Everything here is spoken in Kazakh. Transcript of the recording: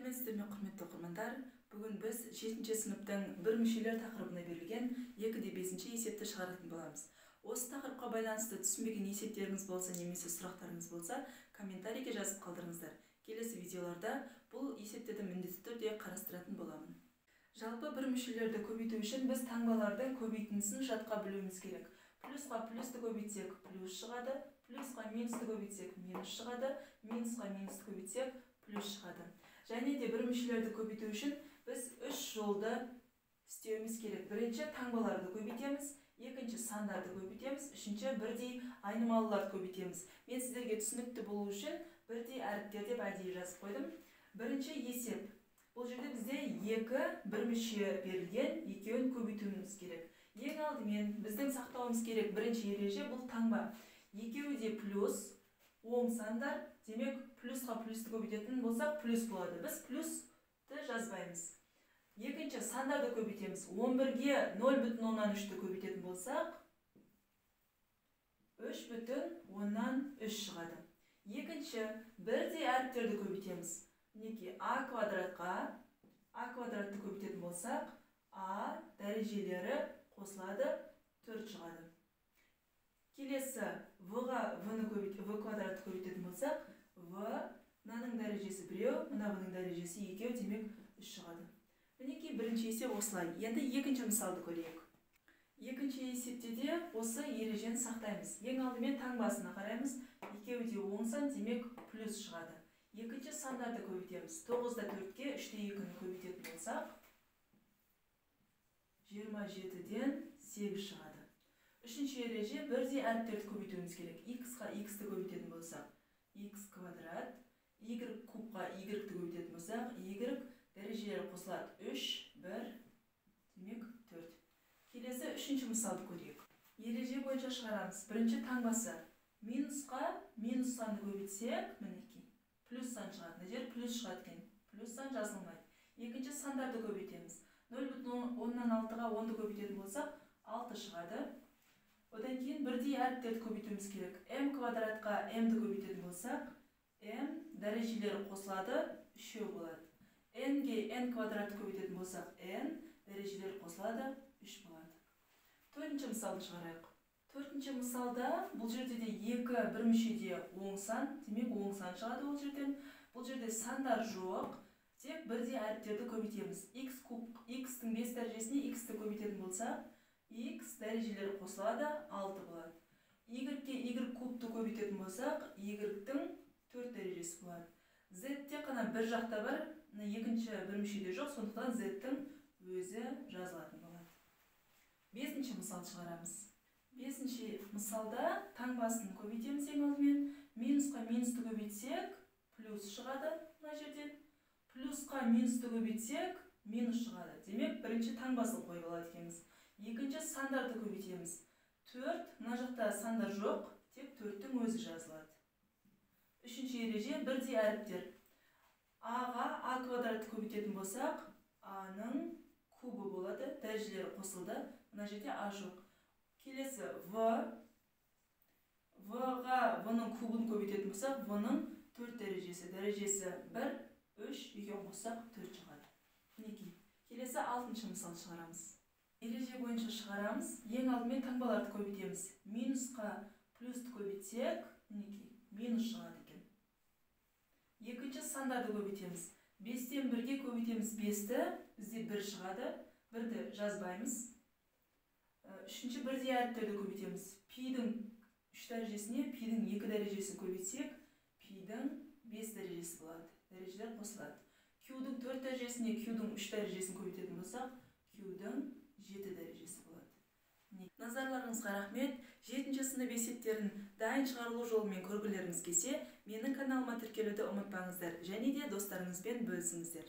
Сәлеметсіздер ме, құрметті оқырмандар! Бүгін біз 7-ші сыныптың бір мүшелер тақырыбына берілген 2-де 5 есепті шығаратын боламыз. Осы тақырыпқа байланысты түсінбеген есептеріңіз болса немесе сұрақтарыңыз болса, комментарийге жазып қалдырыңыздар. Келесі видеоларда бұл есептерді міндетті түрде қарастыратын боламын. Жалпы бір мүшелерді көбейту үшін біз таңбалардың көбейтіндісін жатқа білуіміз керек. Плюсқа плюсті көбейтсек, плюс шығады, плюсқа минусты көбейтсек, минус шығады, минусқа минусты көбейтсек, плюс шығады. Және де бір мүшелерді көбейту үшін біз үш жолды істеуіміз керек. Бірінші, таңбаларды көбейтеміз, екінші, сандарды көбейтеміз, үшінші, бірдей айнымалыларды көбейтеміз. Мен сіздерге түсінікті болу үшін бірдей әріптер деп әдейі жазып қойдым. Бірінші есеп. Бұл жерде бізде екі бір мүше берілген, екеуін көбейтуіміз керек. Ең алдымен біздің сақтауымыз керек бірінші ереже — бұл таңба. Екеуі де плюс, оң сандар, демек, плюсқа плюсті көбейтетін болсақ, плюс болады. Біз плюсті жазбаймыз. Екінші, сандарды көбейтеміз. 11-ге 0,3-ті көбейтетін болсақ, 3,3 шығады. Екінші, бірдей әріптерді көбейтеміз. Мінекей, а квадратқа а квадратты көбейтетін болсақ, а дәрежелері қосылады, 4 шығады. Келесі, в-ға в-ны көбейт, в квадратты көбейтетін болсақ, в мынаның дәрежесі біреу, мына в-ның дәрежесі екеу, демек, 3 шығады. Мінекей, бірінші есеп осылай. Енді екінші мысалды көрейік. Екінші есепте де осы ережені сақтаймыз. Ең алдымен таңбасына қараймыз. Екеуі де оң сан, демек, плюс шығады. Екінші, сандарды көбейтеміз. 9-да 4-ке 3-те 2-ні көбейтетін болсақ, 27-ден 8 шығады. Үшінші ереже: бірдей әріптерді көбейтуіміз керек. X-қа x-ті көбейтетін болсақ, x квадрат, y кубқа y-ті көбейтетін болсақ, y дәрежелері қосылады, 3, 1, демек, 4. Келесі үшінші мысалды көрейік. Ереже бойынша шығарамыз. Бірінші таңбасы. Минусқа минус санды көбейтсек, мінекей, плюс сан шығады. Мына жер плюс шығады екен. Плюс сан жазылмайды. Екінші, сандарды көбейтеміз. 0,6-ға 10-ды көбейтетін болсақ, 6 шығады. Одан кейін бірдей әріптерді көбейтуіміз керек. M квадратқа m-ді көбейтетін болсақ, m дәрежелері қосылады, үшеу болады. N-ге n квадратты көбейтетін болсақ, n дәрежелері қосылады, 3 болады. Төртінші мысалды шығарайық. Төртінші мысалда бұл жерде де екі бір мүшеде оң сан, демек, оң сан шығады ол жерден. Бұл жерде сандар жоқ, тек бірдей әріптерді көбейтеміз. X куб, x-тің 5 дәрежесіне x-ті көбейтетін болсақ, x дәрежелері қосылады, 6 болады. Y-ге y кубты көбейтетін болсақ, y-тің 4 дәрежесі болады. Z тек қана бір жақта бар, мына екінші бір мүшеде жоқ, сондықтан z-тің өзі жазылатын болады. Бесінші мысал шығарамыз. Бесінші мысалда таңбасын көбейтеміз ең алдымен. Минусқа минусты көбейтсек, плюс шығады мына жерден. Плюсқа минусты көбейтсек, минус шығады. Демек, бірінші таңбасын қойып алады екенбіз. Екінші, сандарды көбейтеміз. 4, мына жақта сандар жоқ, тек 4-тің өзі жазылады. Үшінші ереже: бірдей әріптер. А-ға а квадратты көбейтетін болсақ, а-ның кубы болады, дәрежелері қосылды. Мына жерде а жоқ. Келесі в, в-ға в-ның кубын көбейтетін болсақ, в-ның 4 дәрежесі, дәрежесі 1, 3, екеуін қоссақ, 4 шығады. Мінекей. Келесі алтыншы мысал шығарамыз. Ереже бойынша шығарамыз. Ең алдымен таңбаларды көбейтеміз. Минусқа плюсті көбейтсек, мінекей, минус шығады екен. Екінші, сандарды көбейтеміз. 5-тен 1-ге көбейтеміз 5-ті, бізде 1 шығады. 1-ді жазбаймыз. Үшінші, бірдей әріптерді көбейтеміз. Пидің 3 дәрежесіне пидің 2 дәрежесін көбейтсек, пидің 5 дәрежесі болады. Дәрежелер қосылады. Q-дің 4 дәрежесіне Q-дің 3 дәрежесін көбейтетін болсақ, Q-дің 7 дәрежесі болады. Назарларыңызға рахмет. 7 сынып есептерін дайын шығарылу жолымен көргілеріңіз келсе, менің каналыма тіркелуді ұмытпаңыздар және де достарыңызбен бөлісіңіздер.